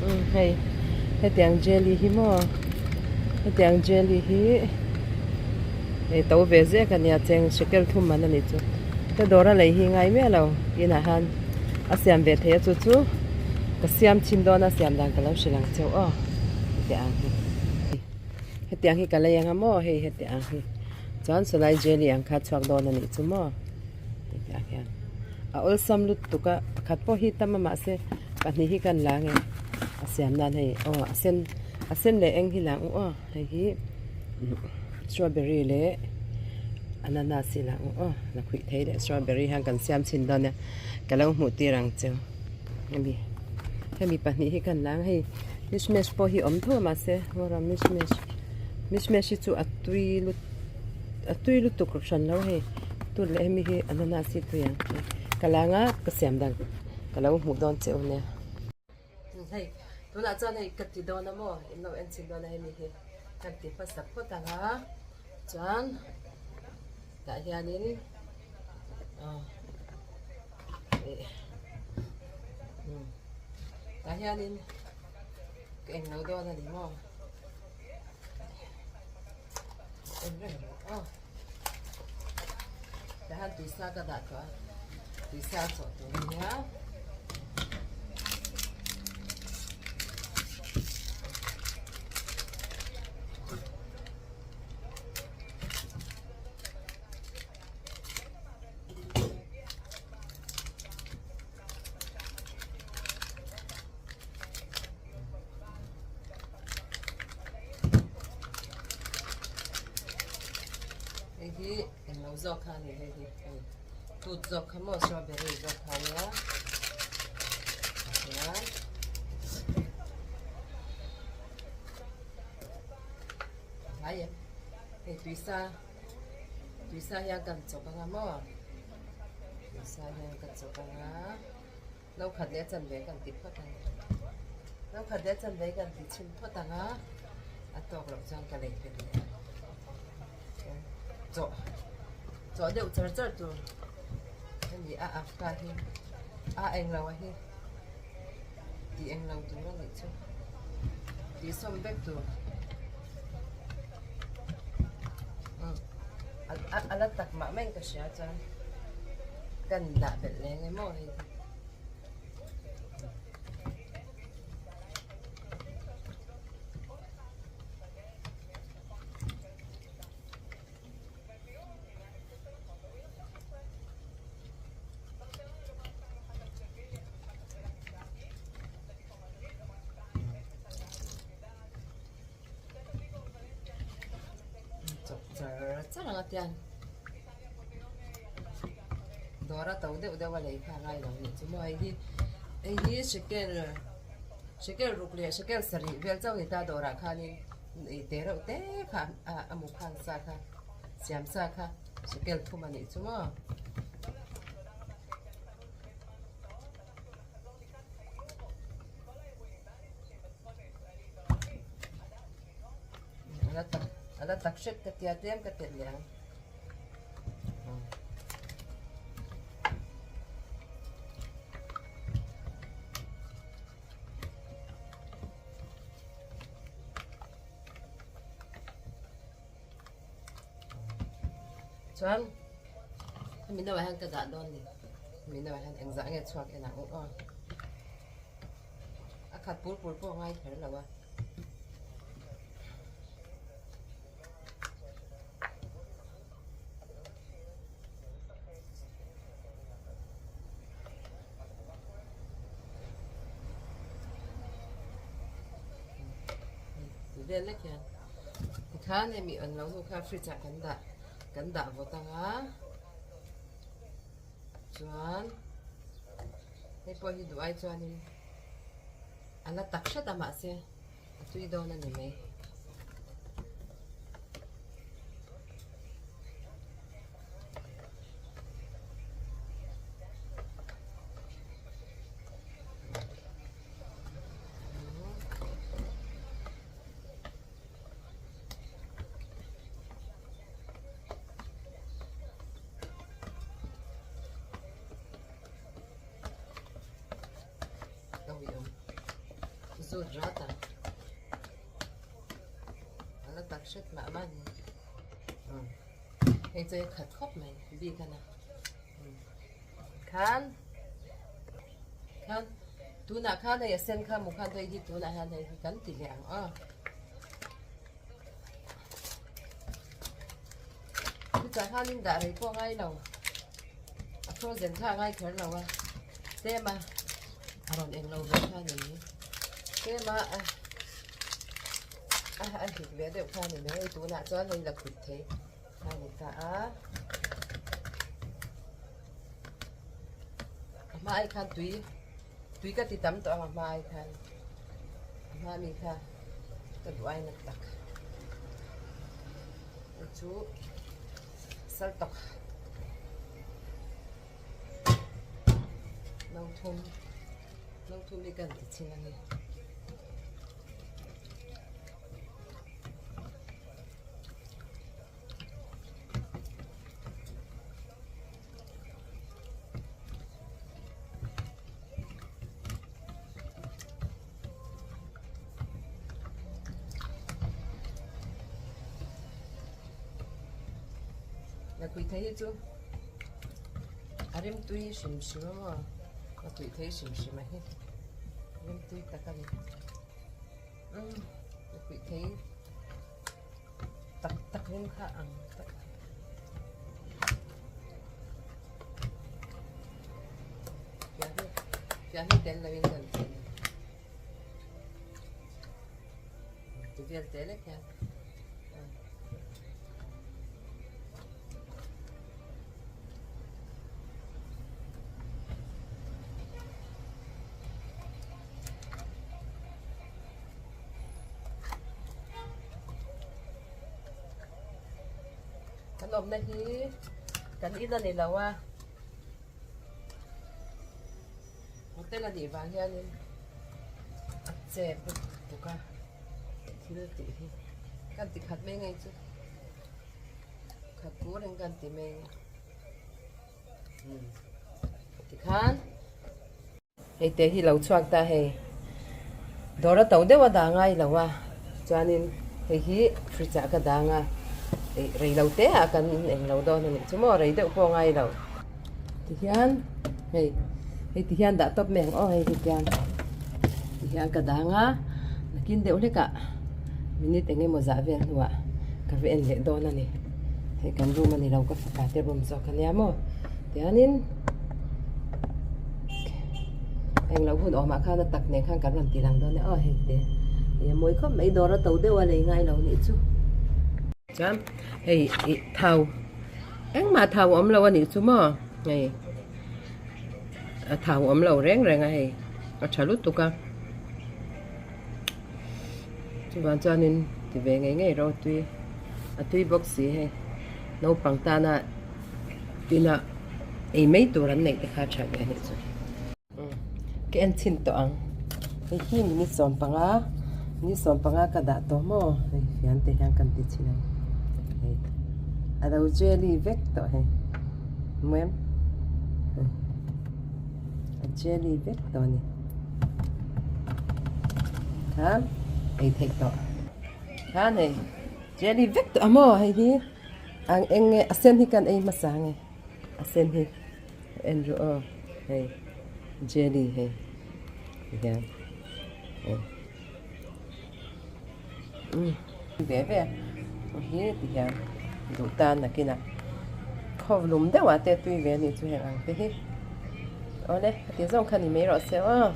Umm hei hetiang jelly hi maw hetiang jelly hi hei to ve zek a nia cheng shekel thum man a nih chu ka dawr a lei hi ngai miah lo inah hian a siam ve thei a chu chu ka siam chhin dawn a siam dan ka lo hrilh ang cheu aw hetiang ang hi hetiang hi ka lei ang a maw hei hetiang ang hi chuan sawlai jelly ang kha a chhuak dawn a nih chu maw. Hetiang hian a awlsam lutuk a pakhat pawh hi tam a mahse pahnih hi kan la nge a siam nan hei aw a sen a sen leh eng hi la ang u aw hei hi strawberry leh ananas hi la ang u aw lakhuih thei leh strawberry hian kan siam chhin dawn nia ka lo hmuh tir ang cheu hemi hemi pahnih hi kan la ang hei mishmash pawh hi awm tho a mahse vawra mishmash mishmash hi chu a tui lut. A tui lutuk hran lo hei tun leh hemi hi ananas hi tui ang ka la anga ka siam dan ka lo hmuh dawn che u nia hei tunah chuan hei ka ti dawn a maw in lo en chhin dawn a hemi hi kan ti hmasa phawt ang a chuan tah hianin ah ih tah hianin ka englo dawn a ni maw. Tahan tuisa ka dah tawh a tuisa a chawh tur a nia. Hei hi englo zawk kha a ni hei hi hei tut zawk kha maw strawberry zawk kha a nia chuan hlai em hei tuisa tuisa hian kan chawp anga maw tuisa hian kan chawp anga. No khat leh a chanve kan ti phawt ang. No khat leh a chanve kan ti chhin phawt ang a, a tawk loh chuan ka lei pe leh ang. Chawh chawh deuh char char tur a ni a, afka hi a englo a hi tih englo tur a nih chu tih sawm vek tur. A la tak mah mai in ka hria chuan kan dah belh leh ang emaw hei hi. Chawp char char ang a tiang dawr a to deuh deuh a lei kha a ngai lo nih chu maw hei hi hei hi shekel shekel ruk leh shekel sarih vel chauh a ni ta dawrah khanin ei te reuh te kha a mu khan sa kha siam sa kha shekel thum a nih chu maw. A la tak hret ka tia tlem ka telh leh ang. Chuan hemi nauah hian ka dah dawn ni. Hemi nauah hian engzah nge chhuak en ang u aw. A khat pur pur pawh a ngai kher lo a. Vel lek hian tikhan hemi an lo hnu kha fridge ah kan dah kan dah vawt anga chuan hei pawh hi duh ai chuanin a la tak hret a mahse a tui dawn a ni mai. Zut rat ang. A la tak hret mah mah ni. Hei chu hei khat khawp mai bik a na. Khan khan tunah khan hei a sen kha mu khan hei hi tunah hian hei hi kan ti leh ang aw. Chutah khanin dah rei pawh a ngai lo. A frozen kha a ngai kher lo a. Tlem a a rawn eng lo ve kha a ni. Tlem a a a hit ve deuh kha a ni mai. Tunah chuan hei la khut thei kha a ni ta a. A hma ai khan tui tui ka ti tam tawh ang a hma ai khan. A hma mi kha ka duh ai nak tak. Hei chu sal tawk no thum no thum hi kan ti chhin a ni. Lakhuih thei hi chu a rimtui hrim hrim a maw lakhuih thei hrim hrim a hi rimtui tak a ni umm lakhuih thei. Tak tak in kha ang tak. Fiah hi tel loin kan ti ani. Ti vel te lek hian. Kan awmna hi kan in a ni lo a, hotel a nih vang hianin a chep lutuk a thil tih hi kan ti khat mai ngei chu khat tur in kan ti mai tikhan. Hei te hi lo chhuak ta hei dawr a to deuh a dah ngai lo a chuanin hei hi fridge ah ka dang a ih rei lo te ah kan eng lo dawn a nih chu maw rei deuh pawh ngai lo tihian hei hei tihian dah tawp mai ang aw hei tihian tihian ka dang a nakin deuh hlek ah minute eng emaw zah vel hnuah ka va en leh dawn a ni hei kan room a ni lo ka fapa te room zawk a nia maw tihianin. Englo hun awmah khan a tak nen khan kan rawn ti lang dawn e aw hei te ih a mawi khawp mai dawr a to deuh a lei ngai lo nih chu. Chuan hei ih thau engmah thau awm lo a nih chu maw hei a thau awm lo reng reng a hei a tha lutuk a chuvang chuanin ti ve ngei ngei rawh tui a tui bawk si hei naupang tana. Tina ei mai tur an neih te kha tha ve a nih chu. Ka en chhin tawh ang. Hei hi minute 15, minute 15 ka dah tawh maw? Hei fian te hian kan ti chhin ang. Hei a lo jelly vek tawh hei. Hmu em? A jelly vek tawh a ni. Khan ei theih tawh. Khan hei jelly vek tawh a maw hei hi. Ang eng nge a sen hi kan ei hmasa nge a sen hi en ru aw hei jelly hei tihian hei umm ve ve hi tihian duh tan nakinah khaw lum deuh ah te tui ve a nih chu heng ang te hi awle heti zawng kha ni mai rawh se aw.